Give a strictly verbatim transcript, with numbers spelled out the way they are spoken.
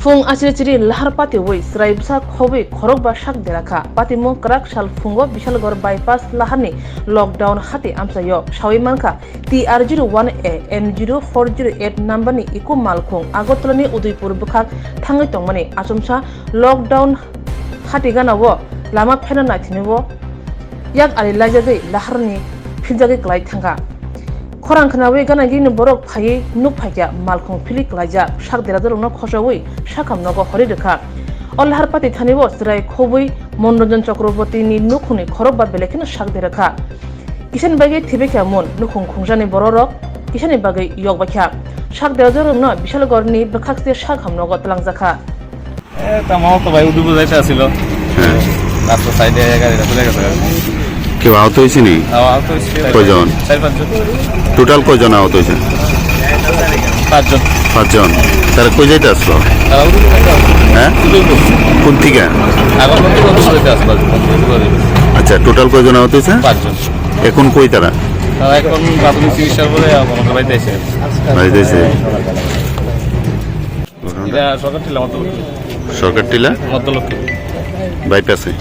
Phung achiri chiri lahar patiwi chwrai bwsa khobwi khorokba sak derakha. Patimung kwrak sal phungo Bishalgarh bypass laharni lockdown hati amchaio sawi mankha T R zero one A M zero four zero eight number ni eco malkhung Agartala ni Udaipur bwkhak thangwi tongmani achomsa lockdown hati ganao lama pheno naithinio yak ali laijagwi laharni philjagwi kwlai thangkha. Khorang khnawi gana gini borok phaiwi nuk phaikha malkhung philwi klaijak sak derajarokno khochawi sakham nogo hori rwkha. O lahar pati thanio chwrai khobwi Monranjan Chakraborty ni nukhungni khorokba belai kheno sak derkha. Kisani bagwi thibikha mun nukhung khungjani bororok kisani bagwi yokbaikha. Sak derajarokno Bishalgarhni bwkhakse sakham nogo twlangjakha. এ, তা মামা তো ভাই উঠে বুঝাইতে আসিল। হ্যাঁ। রাস্তা সাইডে গাড়িটা চলে গেছে। কেউ আহত হয়েছে নি? আহত হয়েছে। কয়জন? চার পাঁচজন। টোটাল কয়জন আহত হয়েছে? পাঁচজন। পাঁচজন। তারা কই যাইতে আসলো? তারা উঠে বুঝাইতে আসলো। হ্যাঁ? উঠে বুঝাইতে। কোন থেকে? আগরতলা থেকে উঠে বুঝাইতে আসলো। আচ্ছা, টোটাল কয়জন আহত হয়েছে? পাঁচজন। এখন কই তারা? তারা এখন প্রাথমিক চিকিৎসার পরে আমার বাড়িতে এসে। বাড়িতে এসে। এটা সরকার টিলা মধ্যলক্ষ্মী। সরকার টিলা? মধ্যলক্ষ্মী। বাইপাসে?